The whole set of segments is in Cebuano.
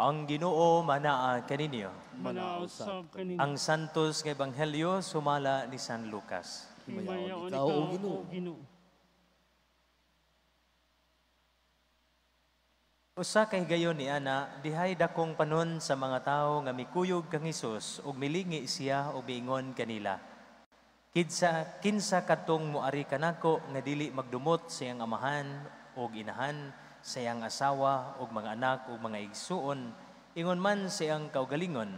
Ang Ginoo manaa kaninyo. Manaa usab kaninyo. Ang Santos nga Ebanghelyo sumala ni San Lucas. Himayaon Ikaw, ikaw, O Ginoo. O Ginoo. Usa ka higayon ni ana, dihay dakong panon sa mga tawo nga mikuyog kang Hesus ug milingi siya ug miingon kanila. Kinsa kinsa kadtong moari kanako nga dili magdumot sa iyang amahan ug inahan, sa iyang asawa ug mga anak ug mga igsuon, ingon man sa iyang kaugalingon,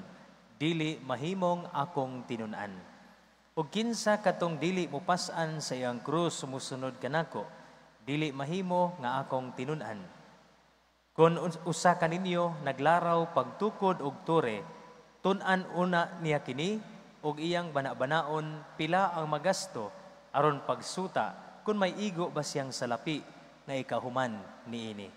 dili mahimong akong tinun-an. Ug kinsa kadtong dili mopas-an sa iyang krus sumusunod kanako, dili mahimo nga akong tinun-an. Kon usa kaninyo naglaraw pagtukod og tore, tun-an una niya kini og iyang bana-banaon pila ang magasto aron pagsuta kun may igo ba siyang salapi nga ikahuman niini.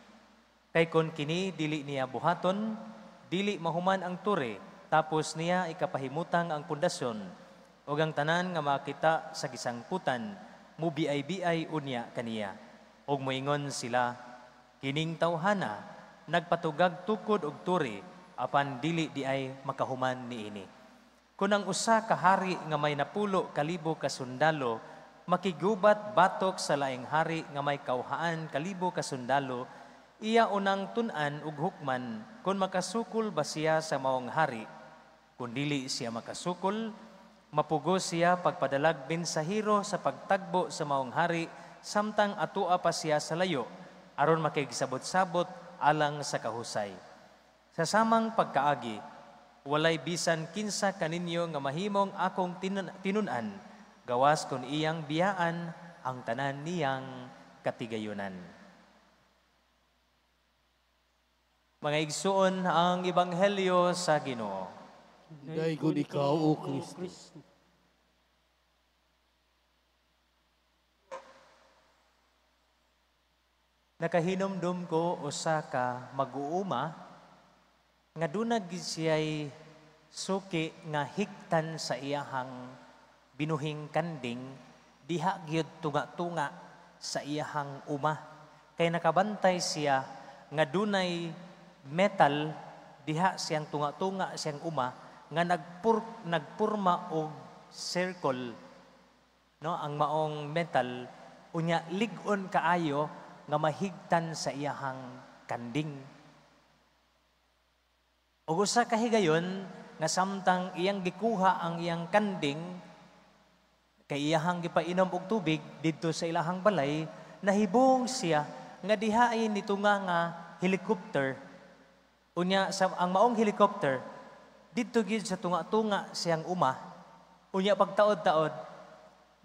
Kay kon kini dili niya buhaton, dili mahuman ang tore, tapos niya ikapahimutang ang pundasyon ug ang tanan nga makita sa gisangputan mubiay-biay unya kaniya. Ug moingon sila, kining tawhana nagpatugag tukod og tore apan dili di ay makahuman niini. Kun ang usa ka hari nga may 10,000 ka sundalo makigubat batok sa laing hari nga may 200,000 ka sundalo, iya unang tun-an ug hukman kun makasukol ba siya sa maong hari. Kun dili siya makasukol, mapugos siya pagpadalag mensahero sa pagtagbo sa maong hari samtang atua pa siya sa layo aron makigsabot-sabot alang sa kahusay. Sa samang pagkaagi, walay bisan kinsa kaninyo nga mahimong akong tinun-an, gawas kon iyang biyaan ang tanan niyang katigayunan. Mga igsuon, ang Ebanghelyo sa Ginoo. Daygon ikaw, O Kristo. Nakahinumdum ko usa ka mag-uuma nga dunag gid siya'y suki nga higtan sa iyahang binuhing kanding diha gyud tunga-tunga sa iyahang uma. Kay nakabantay siya nga dunay metal diha siyang tunga-tunga siyang uma nga nagpurma og circle, no, ang maong metal, unya lig-on kaayo nga mahigtan sa iyahang kanding. Og usa ka higayon nga samtang iyang gikuha ang iyang kanding kay iyahang gipainom og tubig didto sa ilahang balay, nahibong siya nga diha ay nitunga nga helicopter. Unya sa ang maong helicopter didto gyud sa tunga-tunga siyang uma. Unya pagtaod-taod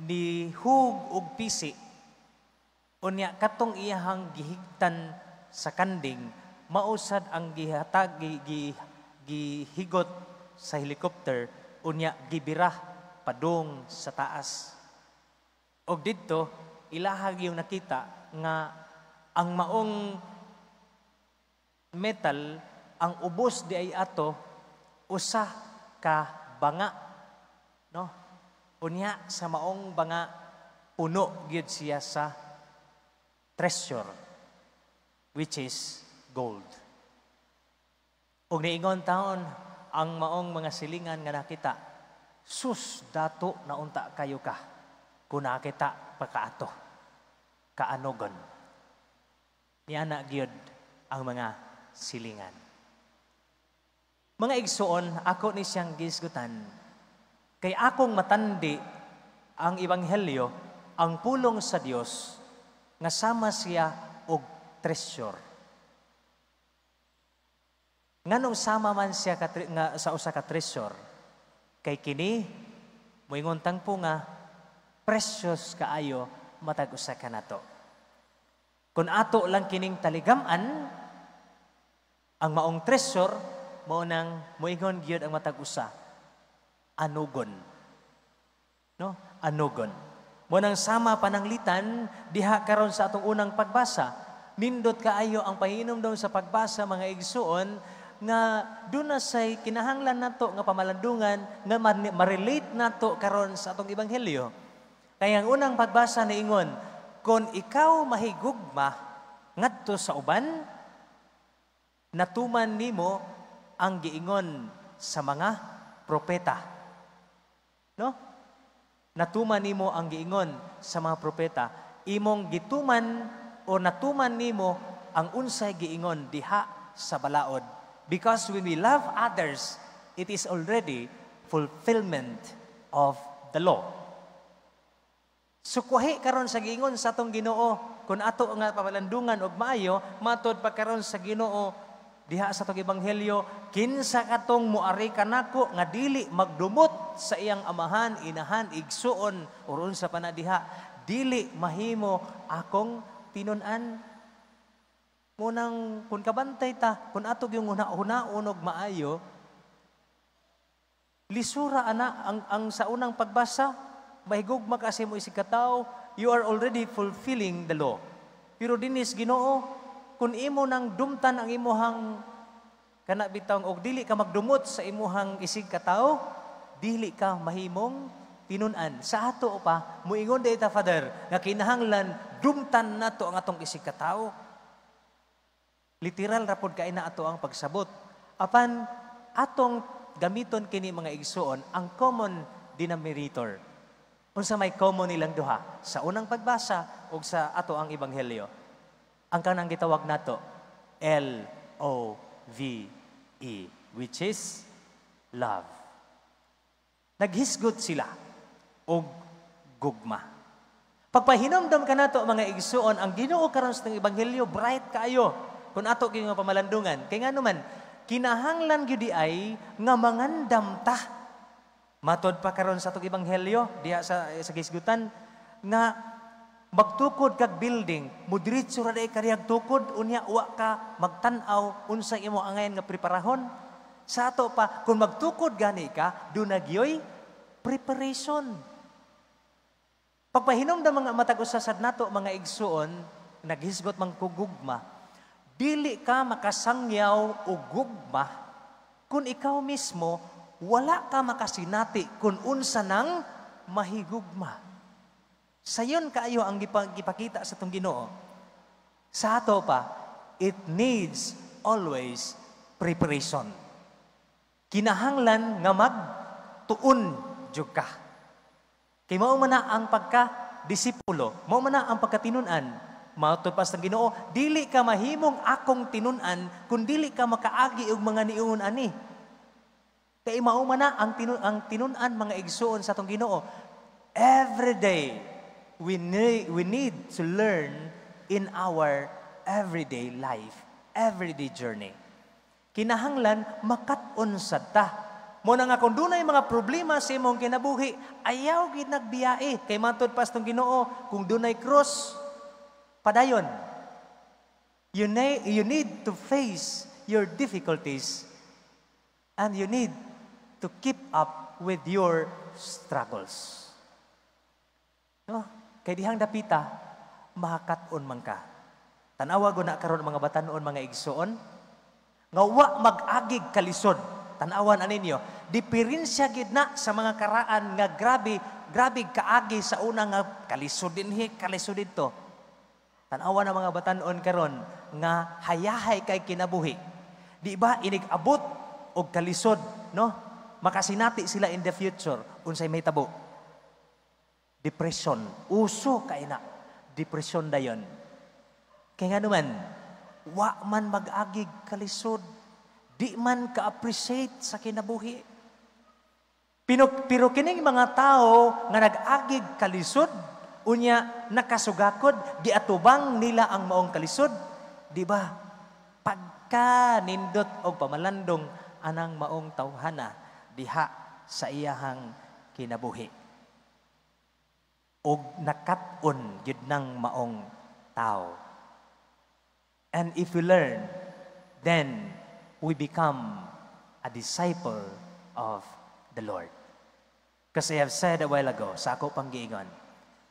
ni hug og pisi. Unya katong iyahang gihigtan sa kanding mausad ang gihatag gihigot sa helicopter, unya gibira padung sa taas. Og didto ilahag yung nakita nga ang maong metal ang ubos di ay ato usa ka banga, no? Unya sa maong banga puno gyud siya sa treasure, which is gold. Og niingon taon ang maong mga silingan nga nakita, sus, dato na unta kayo ka, kung nakita pagkaato, kaanogon. Niana gyud ang mga silingan. Mga igsuon, ako ni siyang gisgutan, kay akong matandi ang ebanghelyo, ang pulong sa Dios, nga sama siya og treasure. Nganong sama man siya nga sa usa ka treasure? Kay kini moingon tangpo nga precious kaayo matag usa kanato. Kun ato lang kining taligam-an ang maong treasure, mao nang moingon gyud ang matag usa, anugon. No? Anugon. Mao nang sama pananglitan diha karon sa atong unang pagbasa. Nindot kaayo ang pahinomdom sa pagbasa, mga igsuon, nga duna say kinahanglan nato nga pamalandungan nga ma-relate nato karon sa atong ebanghelyo. Kaya ang unang pagbasa niingon, kon ikaw mahigugma ngadto sa uban, natuman nimo ang giingon sa mga propeta. No? Natuman nimo ang giingon sa mga propeta. Imong gituman o natuman nimo ang unsay giingon diha sa balaod. Because when we love others, it is already fulfillment of the law. Sukwahi karon sa giingon sa atong Ginoo, kung ato nga pamalandungan og maayo, matod pa karon sa Ginoo diha sa atong ebanghelyo, kinsa katong moari kanako nga dili magdumot sa iyang amahan, inahan, igsuon or unsa pa na diha, dili mahimo akong tinun-an. Munang kung kabantay ta, kung ato yung huna-hunaon og maayo, lisura ana ang sa unang pagbasa, mahigugma ka sa imo isig katawo, you are already fulfilling the law. Pero dinis Ginoo, kung imo nang dumtan ang imuhang kana bitawng og dili ka magdumot sa imuhang isig katawo, dili ka mahimong tinun-an. Sa ato pa, muingon ta, Father, nga kinahanglan dumtan nato ang atong isig katawo. Literal ra pod kay na ato ang pagsabot. Apan atong gamiton kini, mga igsuon, ang common denominator. Unsa may common nilang duha sa unang pagbasa ug sa ato ang ebanghelyo? Ang kanang gitawag nato LOVE, which is love. Naghisgot sila og gugma. Pagpahinomdom kanato, mga igsuon, ang Ginoo karon sa ebanghelyo bright kaayo kung ato gyud nga pamalandungan. Kay ngano man, kinahanglan gyud ay nga mangandam ta. Matod pa karon sa atong ebanghelyo diha sa gisgutan nga magtukod kag building, mudiretso ra diay kariyag tukod, unya wa ka magtan-aw unsa imo angayan nga preparahon. Sa ato pa, kung magtukod gani ka, duna gyoy preparation. Pagpahinomdom mga matag usa sad nato, mga igsuon, naghisgot man kog gugma. Dili ka makasangyaw og gugma kung ikaw mismo wala ka makasinati kung unsa nang mahigugma. Sayon kaayo ang gipakita sa atong Ginoo. Sa ato pa, it needs always preparation. Kinahanglan nga magtuon jud ka. Kay mao man na ang pagka disipulo, mao man na ang pagkatinun-an. Matud pa sa Ginoo, dili ka mahimong akong tinun-an kung dili ka makaagi og mga niingon ani. Kay mao man na ang tinun-an, mga igsuon, sa atong Ginoo. Every day we need to learn in our everyday life, everyday journey. Kinahanglan makat-on sad ta. Mo na nga kung dunay mga problema sa imong kinabuhi, ayaw gid nagbiyae. Kay matod pa sa Ginoo, kung dunay cross, padayon. You need to face your difficulties and you need to keep up with your struggles. No? Kay dihang dapita, makakat-on man ka. Tanawa go na karon mga batanon, mga igsuon, nga wa mag-agig kalisod. Tanawan aninyo, diferensya gid na sa mga karaan nga grabe, grabe kaagi sa una nga kalisod dinhi, kalisod didto. Tanawa na mga batanon karon nga hayahay kay kinabuhi. Di ba inig abot og kalisod, no? Makasinati sila in the future unsay mahitabo. Depression, uso kay na. Depression dayon. Kay nga naman, wa man mag-agig kalisod. Di man ka-appreciate sa kinabuhi. Pero kining mga tao nga nag-agig kalisod, unya nakasugakod, giatubang nila ang maong kalisod, di ba? Pagka nindot og pamalandong anang maong tawhana diha sa iyahang kinabuhi. Og nakat-on gyud nang maong tao. And if we learn, then we become a disciple of the Lord. Kasi I have said a while ago, sa ako pang giingon,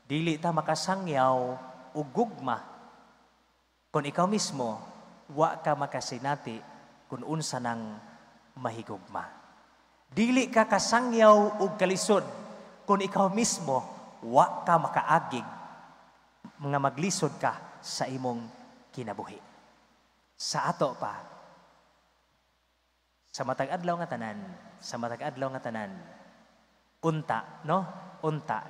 dili ta makasangyaw og gugma kung ikaw mismo wa ka makasinati kung unsa nang mahigugma. Dili ka kasangyaw og kalisod kung ikaw mismo wa ka makaagig nga maglisod ka sa imong kinabuhi. Sa ato pa, Sa matag adlaw nga tanan, sa matag adlaw nga tanan, unta, no? Unta,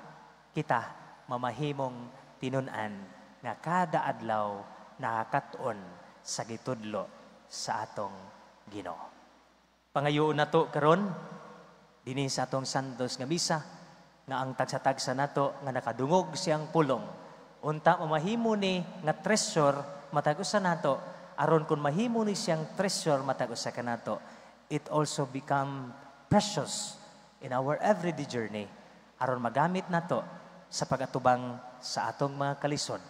kita mamahimong tinun-an nga kada adlaw nakakat-on sa gitudlo sa atong Ginoo. Pangayoon nato karon dinhi sa atong santos nga misa nga ang tagsa-tagsa nato nga nakadungog siyang pulong, unta mamahimo ni nga treasure matag usa nato, aron kung mahimo ni siyang treasure matag usa kanato, it also become precious in our everyday journey aron magamit nato sa pagatubang sa atong mga kalisod,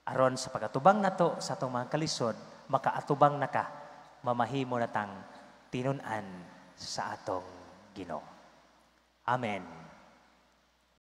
aron sa pagatubang nato sa atong mga kalisod, makaatubang na ka, mamahimo na tang tinun-an sa atong Ginoo. Amen.